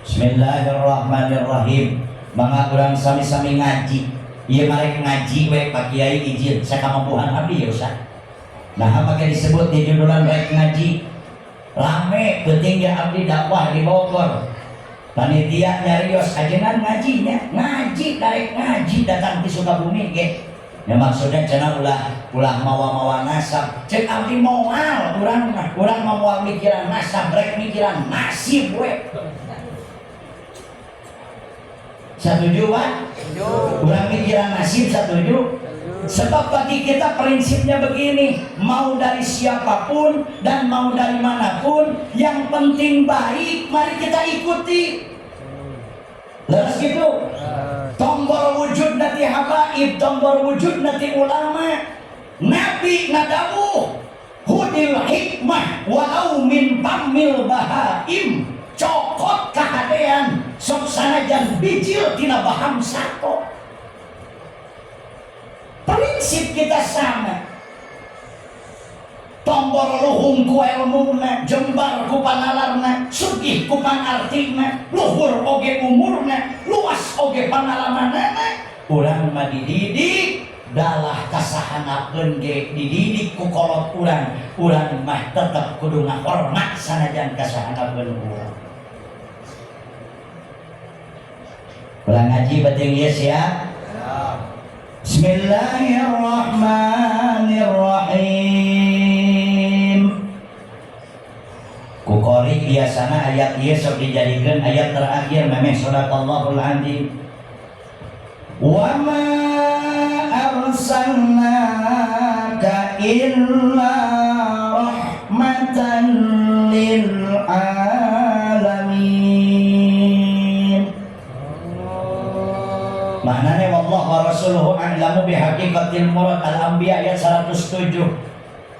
Bismillahirrahmanirrahim. Mangga urang sami-sami ngaji. Ieu marek ngaji we Pak Kiai izin sakamampuhan abdi ya Ustaz. Nah, make disebut di judulan rek ngaji. Rame penting ya abdi dakwah di Bogor. Panitia nyarios ajengan ngajinya, ngaji darek ngaji datang di Sukabumi ge. Ya maksudnya cenah ulah ulah mawa-mawa nasab. Cek abdi moal urang mah, urang mah moal mikiran nasab, rek mikiran nasib we. Setuju Pak? Urang mikiran nasib setuju? Sebab bagi kita prinsipnya begini, mau dari siapapun dan mau dari manapun, yang penting baik, mari kita ikuti. Leres gitu. Tombol wujud nanti habaib, tombol wujud nanti ulama. Nabi ngadawuh, khudil hikmah walau min famil bahaim. Cokot kahadean sok sanajan bijil tina baham sato. Prinsip kita sama. Tombol luhung ku ilmuna, jembar ku panalarna, sugih ku pangartina, luhur oge umurna, luas oge pangalamanana. Urang mah dididik dalah kasahanapeun ge dididik ku kolot urang, urang mah tetep kudu ngahormat sanajan kasahanapeun urang. Urang ngaji penting ieu siap? Bismillahirrahmanirrahim. Kukori biasana ayat ieu sok dijadikeun ayat terakhir memeh shadaqallahul azim. Wa ma arsalnaka illa rahmatan lil alamin. Maknanya wallahu wa rasuluhu a'lamu bihaqiqatil murad. Al-Anbiya ayat 107.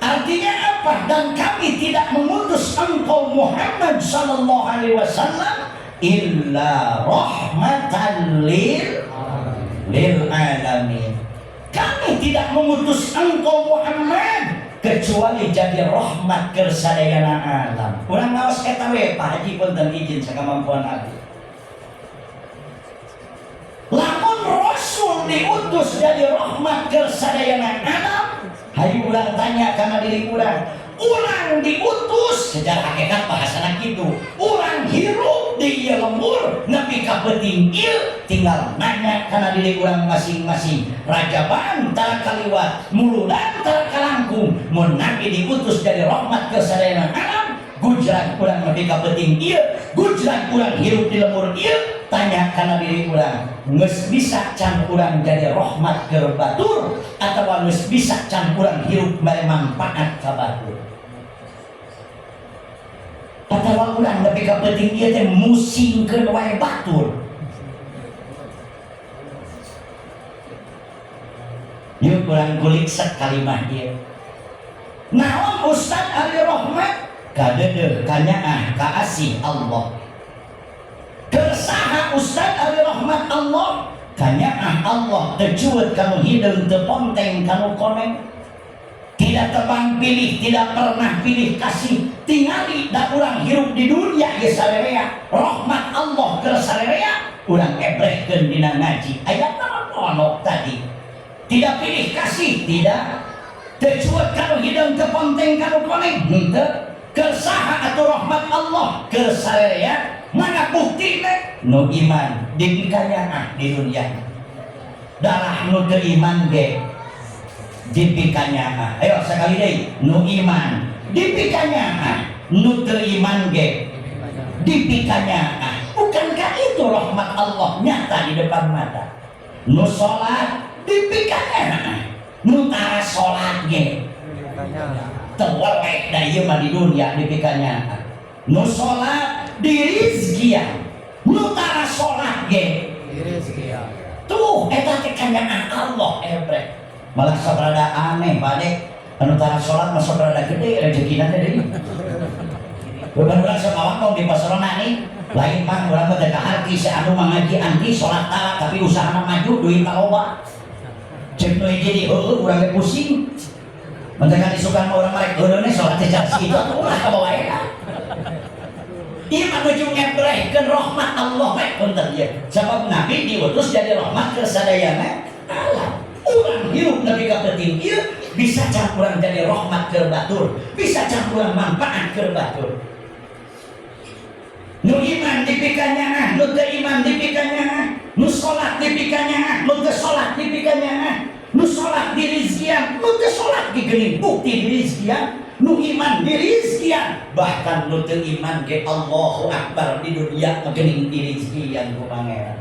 Artinya apa? Dan kami tidak mengutus engkau Muhammad sallallahu alaihi wasallam illa rahmatan lil alamin. Kami tidak mengutus engkau Muhammad kecuali jadi rahmat keur sadayana alam. Urang ngaos eta we Pak Haji punten izin sakamampuan abdi. Lamun Rasul diutus jadi rahmat keur sadayana alam, hayu urang tanya kana diri urang. Urang diutus secara hakikat bahasana kitu. Urang hirup di ieu lembur nepi ka peuting ieu, tinggal nanya kana diri urang masing-masing. Rajaban tara kaliwat, muludan tara kalangkung. Mun Nabi diutus jadi rahmat keur sadayana alam, gujran urang nepi ka peuting ieu, gujran urang hirup di lembur ieu, tanya kana diri urang, geus bisa can urang jadi rahmat keur batur atawa geus bisa can urang hirup mere manfaat ka batur? Atawa urang nepi ka peuting ieu teh musingkeun wae batur? Yuk urang kulik sakalimah ieu. Naon Ustaz ari rahmat? Kadeudeuh kanyaah kaasih Allah. Kersaha Ustaz ari rahmat Allah? Kanyaah Allah teu cueut kanu hideung, teu ponteng kanu koneng. Tidak tebang pilih, tidak pernah pilih kasih. Tingali da urang hirup di dunia ge sarerea. Rahmat Allah keur sarerea, urang ebrehkeun dina ngaji. Ayat naon tadi? Tidak pilih kasih, tidak. Teu cueut kanu hideung, teu ponteng kanu koneng, henteu. Kersaha atau rahmat Allah keur sarerea, mana buktina? Nu iman dipikanyaah di dunia. Darah nu teu iman ge dipikanyaah. Ayo sekali deui, nu iman dipikanyaah, nu teu iman ge dipikanyaah. Bukankah itu rahmat Allah nyata di depan mata? Nu salat dipikanyaah, nu tara salat ge tewelek da ieu mah di dunia dipikanyaah. Nu salat dirizkian, nu tara salat ge dirizkian. Tuh eta teh kanyaah Allah ebrek. Malah sok rada aneh bade anu tara salat mah sok rada gede rezekina teh deui. Bukan urang sok ngawangkong di pasarona nih, lain mah urang mah teu kaharti si anu mah ngaji anti salat tara tapi usahana maju duitna loba. Cek nu hiji di heueuh urang ge pusing. Mentekan isukan mah urang marek heureune salat teh car situ atuh ulah ka bawa eta. Ieu mah nuju ngebrehkeun rahmat Allah we punten ieu. Sabab Nabi diutus jadi rahmat ke sadayana alam. Urang hirup nepi ka peuting ieu bisa can urang jadi rahmat ke batur, bisa can urang manfaat ke batur. Nu iman dipikanyaah, nu teu iman dipikanyaah, nu salat dipikanyaah, nu teu salat dipikanyaah, nu salat dirizkian, nu teu salat ge geuning bukti dirizkian, nu iman dirizkian, bahkan nu teu iman ge Allahu Akbar di dunia mah geuning dirizkian ku Pangeran.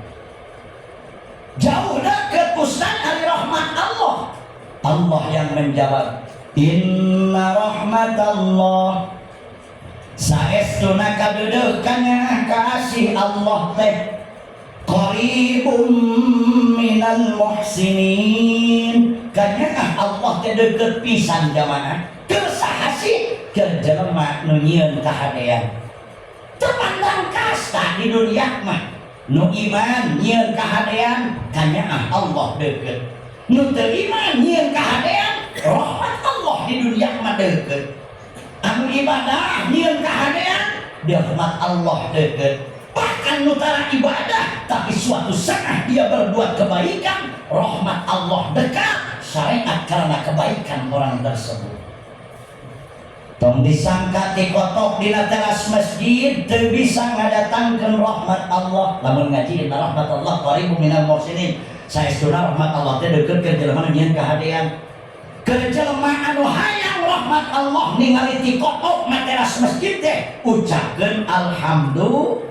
Jauh dekat Ustaz ari rahmat Allah. Allah yang menjawab, inna rahmatallah saestuna kadeudeuh kanyaah kaasih Allah teh qaribum minal muhsinin. Kanyaah Allah teh deukeut pisan jamaah. Keur saha sih? Keur jelema nu nyieun kahadean. Terpandang kasta di dunia mah. Nu iman nyieun kahadean, kanyaah Allah deukeut. Nu teu iman nyieun kahadean, rahmat Allah di dunia mah deukeut. Anu ibadah nyieun kahadean, rahmat Allah deukeut. Bahkan nu tara ibadah tapi suatu saat dia berbuat kebaikan, rahmat Allah dekat, syariat karena kebaikan orang tersebut. Tong disangka ti kotok dina teras masjid teu bisa ngadatangkeun rahmat Allah. Lamun ngaji inna rahmat Allah qaribun minal muhsinin. Saestuna rahmat Allah teh deukeut ka jelema nu nyieun kahadean. Keur jelema anu hayang rahmat Allah ningali ti kotok na teras masjid teh ucapkeun alhamdulillah.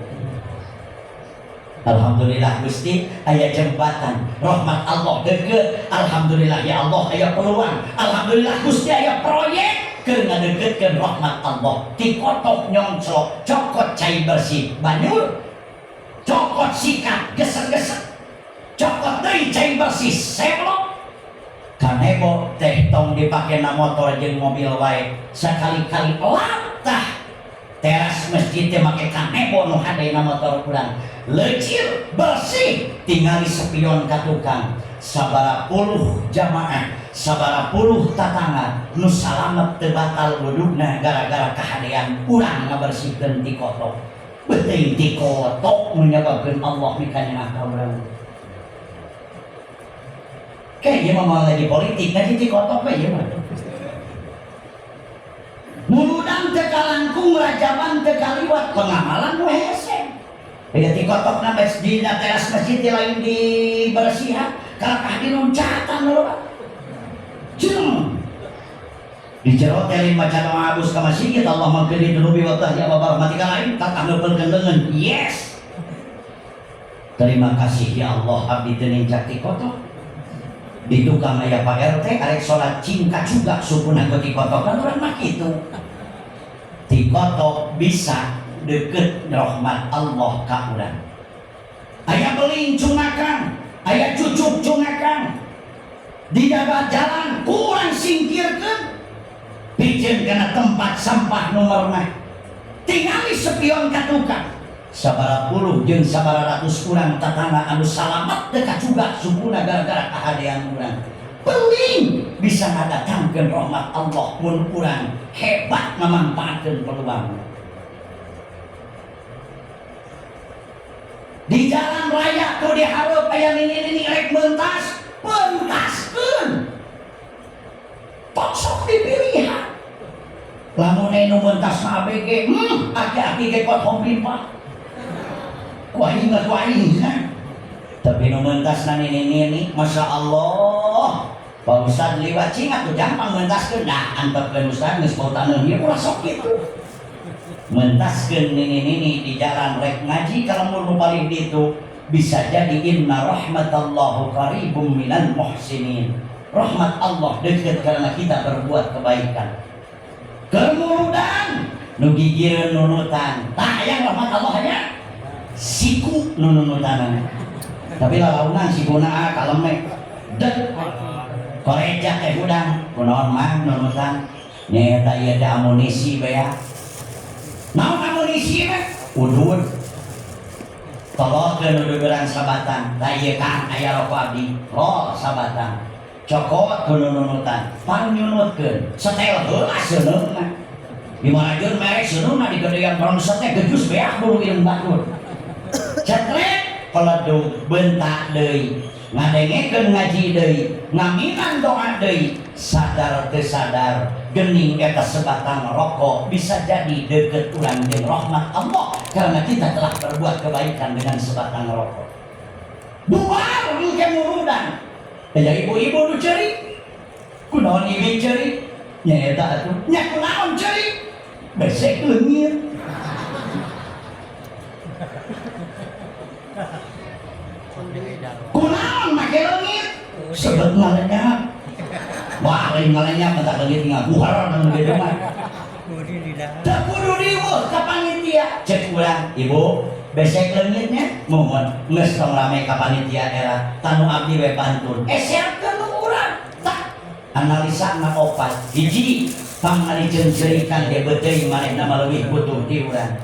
Alhamdulillah Gusti aya jembatan rahmat Allah deukeut. Alhamdulillah ya Allah aya peluang. Alhamdulillah Gusti aya proyek keur ngadeukeutkeun rahmat Allah. Ti kotok nyongclok, cokot cai bersih banyur, cokot sikat gesek-gesek, cokot deui cai bersih seblok. Kanebo teh tong dipake na motor jeung mobil wae, sakali-kali lap tah teras masjid teh make kanebo nu hade na motor urang. Leucir bersih tingali spion ka tukang, sabara puluh jamaah, sabara puluh tatangga nu salamet teu batal wuduna gara-gara kahadean urang ngabersihkeun ti kotok. Beuteung ti kotok nu nyababkeun Allah mikanyaah ka urang. Kayak ieu mah moal lagi politik, ngaji ti kotok we ieu mah. Muludan teu kalangkung, rajaban teu kaliwat, pengamalan we hese. Ya ti kotok na masjid, na teras masjid teh lain dibersihan, kalakah diloncatan loba. Jeung di jero teh lain maca doa abus ka masjid, Allahumma ighfirli dzunubi wa tahyi abwaaba rahmatika lain, kakah neupeulkeun leungeun. Yes. Terima kasih ya Allah abdi teu nincak ti kotok. Di tukang aya Pak RT arek salat cingka juga sukuna ku ti kotok kan urang mah kitu. Ti kotok bisa deket rahmat Allah ka urang. Aya beling cungakan, aya cucuk cungakan. Di jabat jalan kurang singkirkeun. Piceun kana tempat sampah nomorna. Tingali spion ka tukang. Sabara puluh jeung sabara ratus urang tatangga anu salamet teu kacuga sukuna gara-gara kahadean urang. Beling bisa ngadatangkeun rahmat Allah mun urang hebat ngamanfaatkeun peluang. Di jalan raya tuh di hareup aya nini-nini rek mentas, pentaskeun. Tok sok dipilihan. Lamun nu mentas mah ABG, aki-aki ge kuat hompimpa. Ku aing mah ku aing cenah. Tapi nu mentasna nini-nini, Masya Allah. Pak Ustad liwat cing atuh gampang mentaskeun. Dah antepkeun Ustad geus bau taneuh ieu ulah sok kitu. Mentaskeun nini-nini di jalan rek ngaji ka lembur nu paling ditu bisa jadi inna rahmatallahu qaribum minal muhsinin. Rahmat Allah dekat karena kita berbuat kebaikan. Kemuludan nu gigireun nunutan. Tah aya rahmat Allah nya siku nu nunutanana. Tapi lalaunan sikuna ah kaleme. Dek koreja teh hudang kunaon mang nunutan. Nyaeta ieu teh amunisi bea. Naon amunisi mah? Udud. Tolongkeun nu sabatang. Tah ieu kan aya rokok abdi. Rol sabatang. Cokot ku nunutan, pangnyunutkeun, setel heula seuneungna. Di marajun merek seununa digedean bangsat teh gejus beak bulu ireng batur. Cetrek peledug bentak deui. Ngadengekeun ngaji deui, ngaminan doa deui, sadar teu sadar gening eta sebatang rokok bisa jadi deket urang jeung rahmat Allah karena kita telah berbuat kebaikan dengan sebatang rokok. Bubar engke murudan. Aya ibu-ibu nu ceurik. Kunaon ibu ceurik? Nya eta atuh. Nya kunaon ceurik? Besek leungit. Kunaon make leungit? Sebet ngalenyap. Wah, lain ngalenyap mentak leungit ngabuhar nu gede mah. Teu kudu diweuh ka panitia. Cek urang, Ibu, besek leungitnya mohon geus tong rame ka panitia era tanu abdi we pantun. Eserkeun nu urang. Tah, analisa na opat. Hiji, pangaliceun-ceurikan ge beuteung manehna mah leuwih butuh ti urang.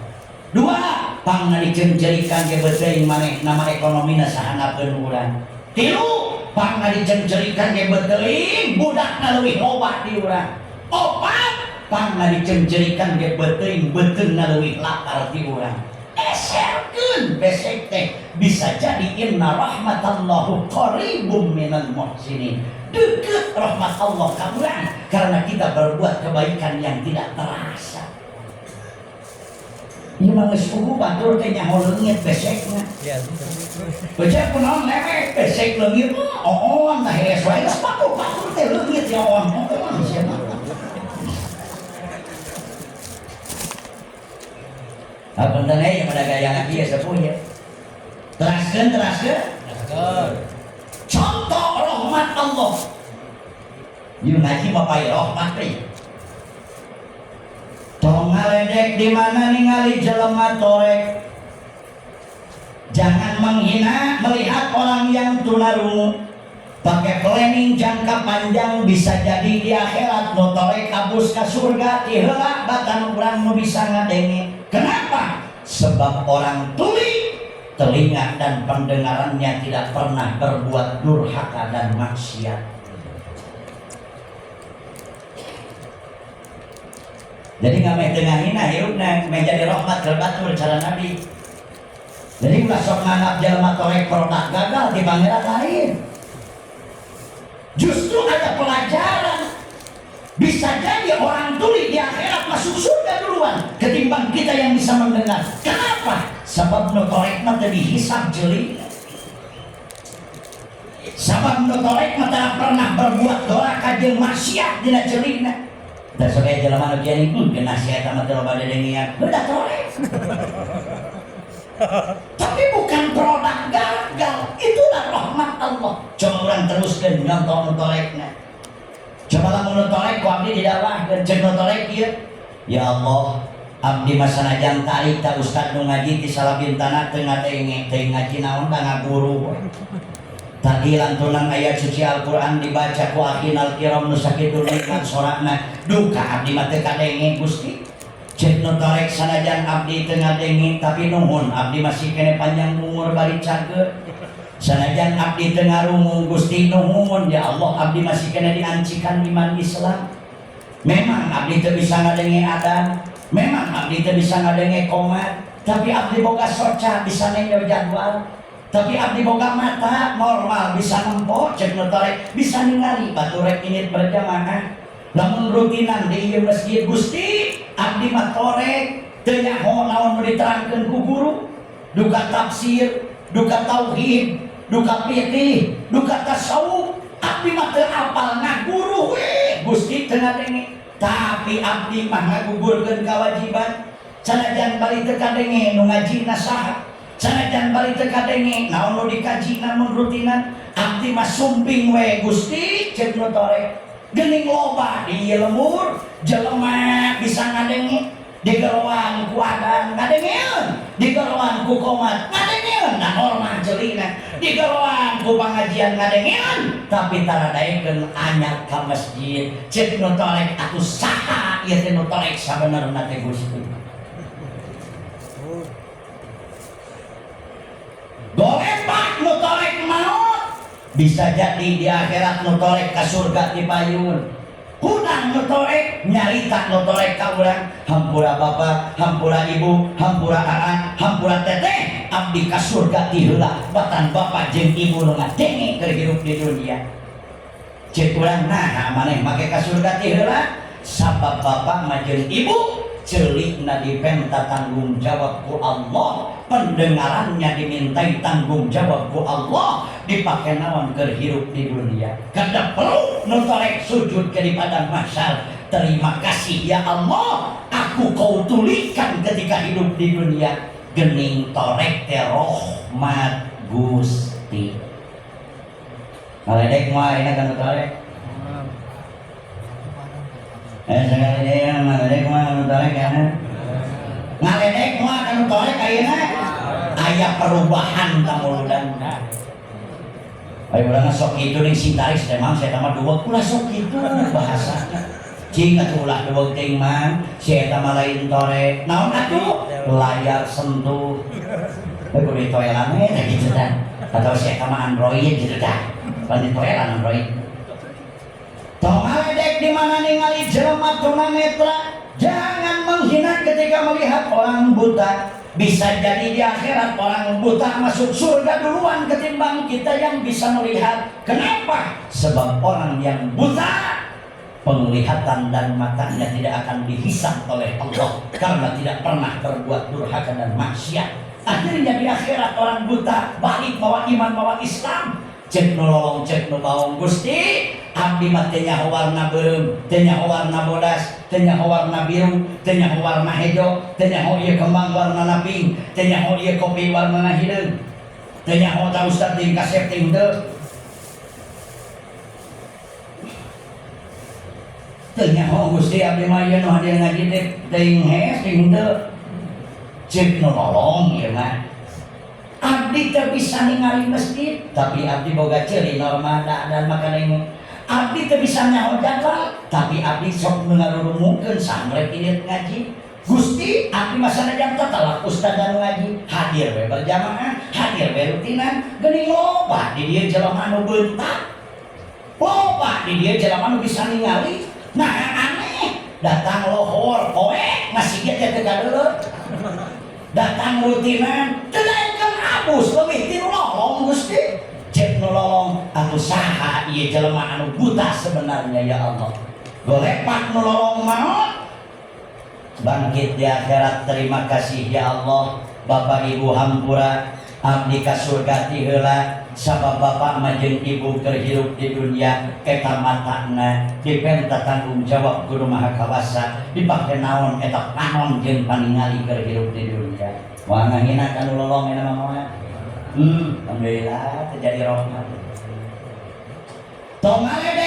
Dua, pangaliceun-ceurikan ge beuteung manehna mah ekonomina sahanapeun urang. Tilu, pangaliceun-ceurikan ge beuteung budakna leuwih loba ti urang. Opat, pangaliceun-ceurikan ge beuteung beuteungna leuwih lapar ti urang. Eserkeun besek teh bisa jadi inna rahmatallahu qaribum minal muhsinin. Dekat rahmat Allah ka urang karena kita berbuat kebaikan yang tidak terasa. Ieu mah geus puguh batur teh nyaho leungit besekna. Becek kunaon lewek besek leungit oon tah hees wae geus batur batur teh leungit ya oon oon sia mah. Apunten we pada gaya ngaji ya sepuh ya. Teraskeun teraskeun. Contoh rahmat Allah. Ieu ngaji mah pae rahmat teh. Tong ngaledek di mana ningali jelema torek. Jangan menghina melihat orang yang tunarungu. Pakai planning jangka panjang bisa jadi di akhirat nu torek abus ka surga ti heula batan urang nu bisa ngadenge. Kenapa? Sebab orang tuli telinga dan pendengarannya tidak pernah berbuat durhaka dan maksiat. Jadi nggak meh teu ngahina hirupna meh jadi rahmat ke batur cara Nabi. Jadi ulah sok nganggap jelema torek produk gagal di pangeran lain. Justru ada pelajaran. Bisa jadi orang tuli di akhirat masuk surga duluan ketimbang kita yang bisa mendengar. Kenapa? Sebab nu torek mah teu dihisab jeli. Sebab nu torek mah teu pernah berbuat doraka jeung maksiat dina jelina. Da sok aya jelema nu kieu geuna sia eta mah teu loba dedengean. Udah torek. Tapi bukan produk gagal, itulah rahmat Allah. Coba orang teruskeun nyontoh nu torekna. Coba lamun nu torek ku abdi didakwahkeun, ceuk nu torek ieu. Ya Allah, abdi mah sanajan tarik ta ustad nu ngaji ti salabintana teu ngadenge, teu ngaji naon da ngaguru. Tadi lantunan ayat suci Al-Qur'an dibaca ku akhinal kiram nu sakitu nikmat sorana, duka abdi mah teu kadenge Gusti. Ceuk nu torek sanajan abdi teu ngadenge tapi nuhun abdi masih kene panjang umur bari cageur. Sanajan abdi teu ngarungu Gusti nuhun ya Allah abdi masih kene diancikan iman Islam. Memang abdi teu bisa ngadenge adan, memang abdi teu bisa ngadenge qomat, tapi abdi boga soca bisa nenjo jadwal. Tapi abdi boga mata normal bisa nempo ceuk nu torek bisa ningali batur rek init berjamaah. Lamun rutinan di ieu masjid Gusti abdi mah torek teu nyaho naon nu diterangkeun ku guru, duka tafsir, duka tauhid, duka fikih, duka tasawuf, abdi mah teu apal ngaguru we Gusti teu ngadenge. Tapi abdi mah ngagugurkeun kewajiban sanajan bari teu kadenge nu ngajina saha, sanajan bari teu kadenge naon nu dikajina mun rutinan, abdi mah sumping we Gusti ceuk nu torek. Geuning loba di ieu lembur jelema bisa ngadenge digeroan ku adan ngadengeun, digeroan ku qomat ngadengeun, da normal jelina, digeroan ku pangajian ngadengeun, tapi tara daekeun anyar ka masjid. Ceuk nu torek atuh saha ieu teh nu torek sabenerna teh Gusti. Golepak nu torek maot bisa jadi di akhirat nu torek ka surga ti payun. Hudang nu torek nyarita nu torek ka urang, hampura bapak, hampura ibu, hampura aa, hampura teteh, abdi ka surga ti heula batan bapak jeung ibu nu ngadenge keur hirup di dunia. Ceuk urang, nah maneh make ka surga ti heula? Sabab bapak mah jeung ibu celikna dipenta tanggung jawab ku Allah, pendengarannya dimintai tanggung jawab ku Allah, dipake naon keur hirup di dunia. Kada perlu nu torek sujud ke di padang mahsyar, terima kasih ya Allah, aku kau tulikan ketika hidup di dunia. Gening torek teh rahmat Gusti. Ngaledek mah ini kan torek. Sekali dia ngaledek mah nu torek ya. Ngaledek mah kan torek ayeuna aya perubahan kamuludan. Ayo urang sok kitu ning sintaris teh mang, saya mah dua ulah sok kitu bahasa. Cing atuh ulah dua teuing mang, si eta mah lain torek. Naon atuh? Layar sentuh. Eh kudu ditoelan we teh kitu tah. Atau si eta mah Android gitu tah. Pan ditoelan Android. Tong ngaledek di mana ningali jelema tunanetra, jangan menghina ketika melihat orang buta. Bisa jadi di akhirat orang buta masuk surga duluan ketimbang kita yang bisa melihat. Kenapa? Sebab orang yang buta penglihatan dan matanya tidak akan dihisab oleh Allah karena tidak pernah berbuat durhaka dan maksiat. Akhirnya di akhirat orang buta balik bawa iman, bawa Islam. Cek nu lolong, cek nu baong, Gusti, abdi mah teu nyaho warna beureum, teu nyaho warna bodas, teu nyaho warna biru, teu nyaho warna hejo, teu nyaho ieu kembang warna pink, teu nyaho ieu kopi warna hideung, teu nyaho ta ustad jeung kasep ting teu, teu nyaho Gusti abdi mah ieu nu hadir ngaji teh teuing hees ting teu. Cek nu lolong ieu mah, abdi teu bisa ningali masjid, tapi abdi boga ceuli normal dan makanan. Abdi teu bisa nyaho jadwal, tapi abdi sok ngarurumukeun samrek ieu ngaji. Gusti, abdi mah sanajan tetelak ustad dan ngaji, hadir we berjamaah, hadir we rutinan. Geuning loba di dieu jelema anu beuntak, loba di dieu jelema anu bisa ningali. Nah aneh, datang lohor poe masih ge teh kadeuleu, datang rutinan teu daekeun abus leuwih ti nu lolong. Gusti, cek nu lolong, atuh saha ieu jelema anu buta sebenarnya ya Allah? Golepak nu lolong maot, bangkit di akhirat, terima kasih ya Allah, bapak ibu hampura, abdi ka surga ti heula sabab bapak mah jeung ibu keur hirup di dunia eta matana dipenta tanggung jawab ku Nu Maha Kawasa, dipake naon eta panon jeung paningali keur hirup di dunia. Moal ngahina ka nu lolong eta mah moal. Alhamdulillah terjadi rahmat. Tong ngaledek.